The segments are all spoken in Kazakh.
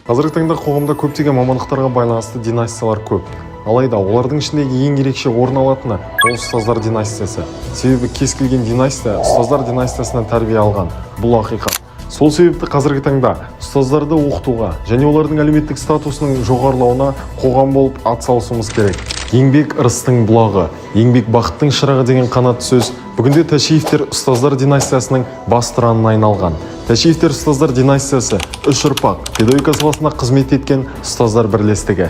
Қазіргі таңда қоғамда көптеген мамандықтарға байланысты династиялар көп. Алайда олардың ішіндегі ең ерекше орын алатыны ол ұстаздар династиясы. Себебі кез келген династия ұстаздар династиясынан тәрбие алған. Бұл ақиқат. Сол себепті қазіргі таңда ұстаздарды оқытуға және олардың әлеуметтік статусының жоғарылауына қоғам болып атсалысуымыз керек. Еңбек ырыстың бұлағы, еңбек бақыттың шырағы деген қанатты сөз бүгінде Тәшиевтер ұстаздар династиясының бас ұранына айналған. Тәшиевтер ұстаздар династиясы үш ұрпақ педагогика саласында қызмет еткен ұстаздар бірлестігі.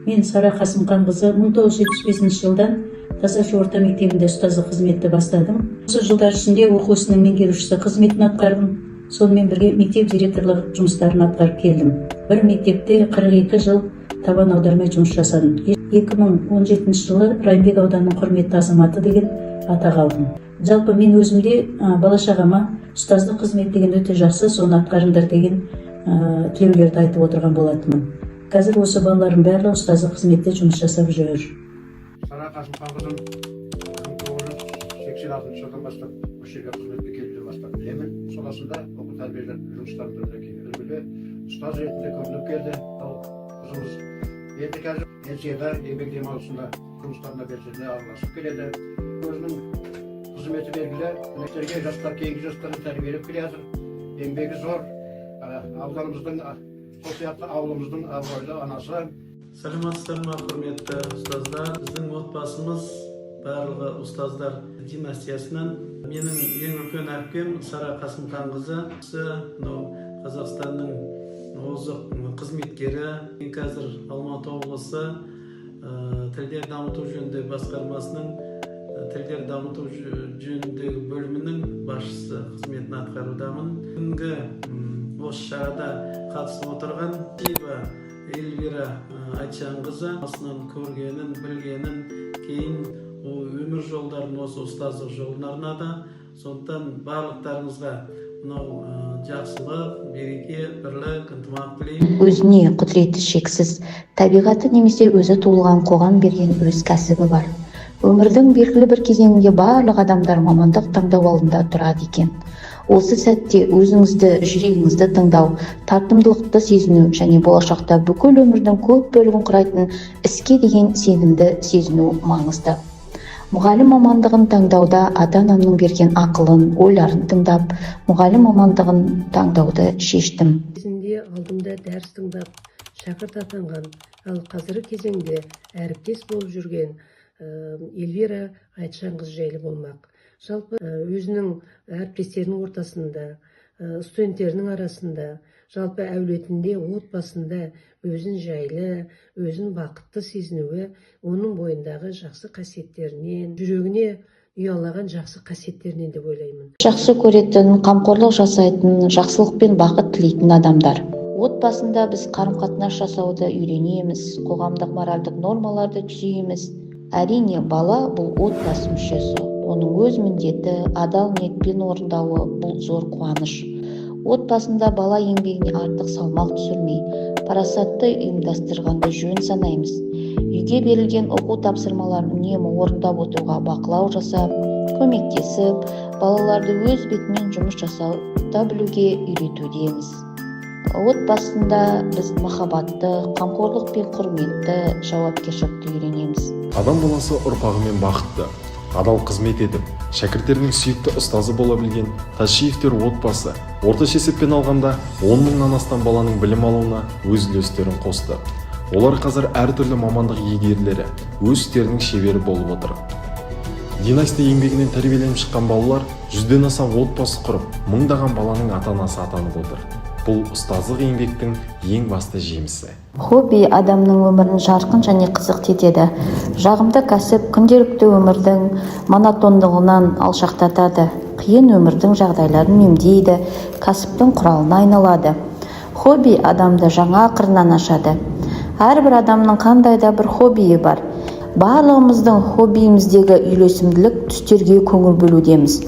Мен, Сара Қасымханқызы, 1975 жылдан Тасашы орта мектебінде ұстаздық қызметті бастадым. Осы жылдар ішінде оқу ісінің меңгерушісі қызметін атқардым. Сонымен бірге мектеп директорлығы жұмыстарын атқарып келдім. Бір мектепте 42 жыл табан аудармай жұмыс жасадым. 2017 жылы Райымбек ауданының құрметті азаматы деген атақ алдым. Жалпы мен өзімде бала шағама ұстаздық қызмет деген өте жақсы, соны атқарыңдар деген тілеулерді айтып отырған болатынмын. Қазір осы балаларым барлығы ұстаздық қызметте жұмыс жасап жүр. Сара Қасымханқызын 1986 жылдан бастап, осы жерге қызметке келуден бастап білемін. Саласында оқу тәрбие жұмыстарында үлгілі ұстаз ретінде көрініп келді. Ол қызымыз енді қазір пенсияда, еңбек демалысында, жұмыстарына белсене араласып келеді. Өзінің қызметі белгілі мектептерге жастар, кейінгі жастарды тәрбиелеп келе жатыр. Еңбегі зор. Ауданымыздың, сол сияқты ауылымыздың абыройлы анасы. Саламатсыздар ма, құрметті ұстаздар! Біздің отбасымыз барлығы ұстаздар династиясынан. Менің ең үлкен әпкем Сара Қасымханқызы кісі мынау Қазақстанның озық қызметкері. Мен қазір Алматы облысы тілдер дамыту жөніндегі басқармасының тілдер дамыту жөніндегі бөлімінің басшысы қызметін атқарудамын. Бүгінгі осы шарада қатысып отырған Тиба Эльвира Айтжанқызы басынан көргенін, білгенін, кейін ол өмір жолдарын осы ұстаздық жолына арнады. Сондықтан барлықтарыңызға мынау жақсылық, береке, бірлік, ынтымақ тілеймін. Өзіне құдіреті шексіз табиғаты немесе өзі туылған қоғам берген өз кәсібі бар. Өмірдің белгілі бір кезеңінде барлық адамдар мамандық таңдау алдында тұрады екен. Осы сәтте өзіңізді, жүрегіңізді тыңдау, тартымдылықты сезіну және болашақта бүкіл өмірдің көп бөлігін құрайтын іске деген сенімді сезіну маңызды. Мұғалім мамандығын таңдауда ата анамның берген ақылын, ойларын тыңдап, мұғалім мамандығын таңдауды шештім. Кезінде алдымда дәріс тыңдап, шәкірт атанған, ал қазіргі кезеңде әріптес болып жүрген Эльвира Айтжанқызы жайлы болмақ. Жалпы өзінің әріптестерінің ортасында, студенттерінің арасында, жалпы әулетінде, отбасында өзін жайлы, өзін бақытты сезінуі оның бойындағы жақсы қасиеттерінен, жүрегіне ұялаған жақсы қасиеттерінен деп ойлаймын. Жақсы көретін, қамқорлық жасайтын, жақсылық пен бақыт тілейтін адамдар. Отбасында біз қарым-қатынас жасауды үйренеміз, қоғамдық моральдық нормаларды түзейміз. Әрине, бала бұл отбасы мүшесі. Оның өз міндеті адал ниетпен орындауы бұл зор қуаныш. Отбасында бала еңбегіне артық салмақ түсірмей, парасатты ұйымдастырғанды жөн санаймыз. Үйге берілген оқу тапсырмаларын үнемі орындап отыруға бақылау жасап, көмектесіп, балаларды өз бетімен жұмыс жасауды білуге үйретудеміз. Отбасында біз махаббатты, қамқорлық пен құрметті, жауапкершілікті үйренеміз. Адам баласы ұрпағымен бақытты. Адал қызмет етіп, шәкірттерінің сүйікті ұстазы бола білген Ташиевтер отбасы орташа есеппен алғанда 10 мыңнан астам баланың білім алуына өз үлестерін қосты. Олар қазір әртүрлі мамандық иегерлері, өз істерінің шебері болып отыр. Династия еңбегінен тәрбиеленіп шыққан балалар 100-ден аса отбасы құрып, мыңдаған баланың ата-анасы атанып отыр. Бұл ұстаздық еңбектің ең басты жемісі. Хобби адамның өмірін жарқын және қызықты етеді. Жағымды кәсіп күнделікті өмірдің монотондығынан алшақтатады, қиын өмірдің жағдайларын үнемдейді, кәсіптің құралына айналады. Хобби адамды жаңа қырынан ашады. Әрбір адамның қандай да бір хоббиі бар. Барлығымыздың хоббиіміздегі үйлесімділік түстерге көңіл бөлудеміз.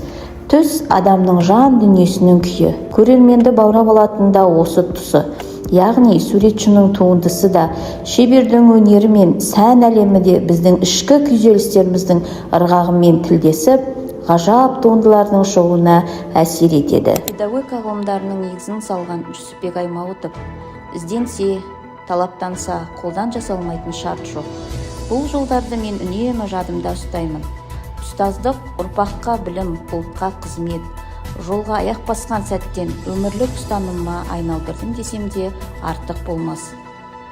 Түс адамның жан дүниесінің күйі. Көрерменді баурап алатын да осы тұсы. Яғни суретшінің туындысы да, шебердің өнері мен сән әлемі де біздің ішкі күйзелістеріміздің ырғағымен тілдесіп, ғажап туындылардың шығуына әсер етеді. Педагогика ғылымдарының негізін салған Жүсіпбек Аймауытов: «Ізденсе, талаптанса, қолдан жасалмайтын шарт жоқ». Бұл жолдарды мен үнемі жадымда ұстаймын. Ұстаздық — ұрпаққа білім, ұлтқа қызмет. Жолға аяқ басқан сәттен өмірлік ұстанымыма айналдырдым десем де артық болмас.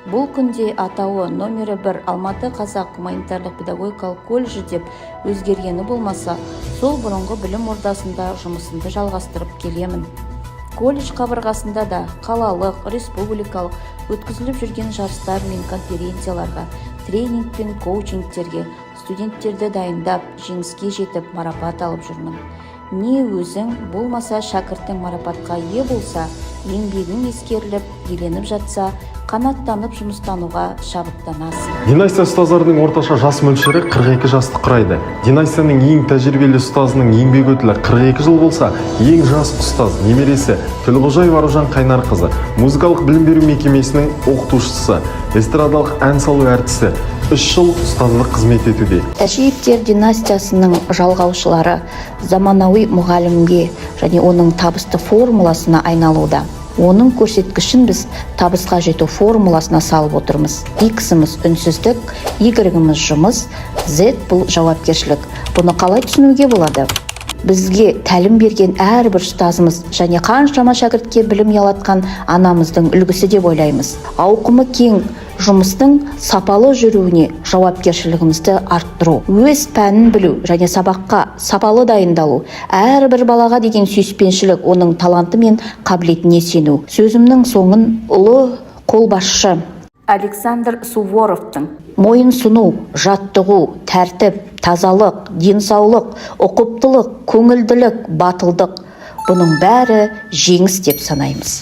Бұл күнде атауы номері 1 Алматы қазақ гуманитарлық педагогикалық колледжі деп өзгергені болмаса, сол бұрынғы білім ордасында жұмысымды жалғастырып келемін. Колледж қабырғасында да қалалық, республикалық өткізіліп жүрген жарыстар мен конференцияларға, тренинг пен коучингтерге студенттерді дайындап, жеңіске жетіп, марапат алып жүрмін. Не өзің болмаса, шәкіртің марапатқа ие болса, еңбегің ескеріліп, еленіп жатса, қанаттанып жұмыстануға шабыттанасың. Династия ұстаздарының орташа жас мөлшері 42 жасты құрайды. Династияның ең тәжірибелі ұстазының еңбек өтілі 42 жыл болса, ең жас ұстаз немересі Төлқожаева Аружан Қайнарқызы, музыкалық білім беру мекемесінің оқытушысы, эстрадалық ән салу әртісі, 3 жыл ұстаздық қызмет етуде. Тәшиевтер династиясының жалғаушылары заманауи мұғалімге және оның табысты формуласына айналуда. Оның көрсеткішін біз табысқа жету формуласына салып отырмыз. Иксіміз — үнсіздік, игрегіміз — жұмыс, z — бұл жауапкершілік. Бұны қалай түсінуге болады? Бізге тәлім берген әрбір ұстазымыз және қаншама шәкіртке білім ұялатқан анамыздың үлгісі деп ойлаймыз. Ауқымы кең жұмыстың сапалы жүруіне жауапкершілігімізді арттыру, өз пәнін білу және сабаққа сапалы дайындалу, әрбір балаға деген сүйіспеншілік, оның таланты мен қабілетіне сену. Сөзімнің соңын ұлы қолбасшы Александр Суворовтың: «Мойынсұну, жаттығу, тәртіп, тазалық, денсаулық, ұқыптылық, көңілділік, батылдық — бұның бәрі жеңіс», — деп санаймыз.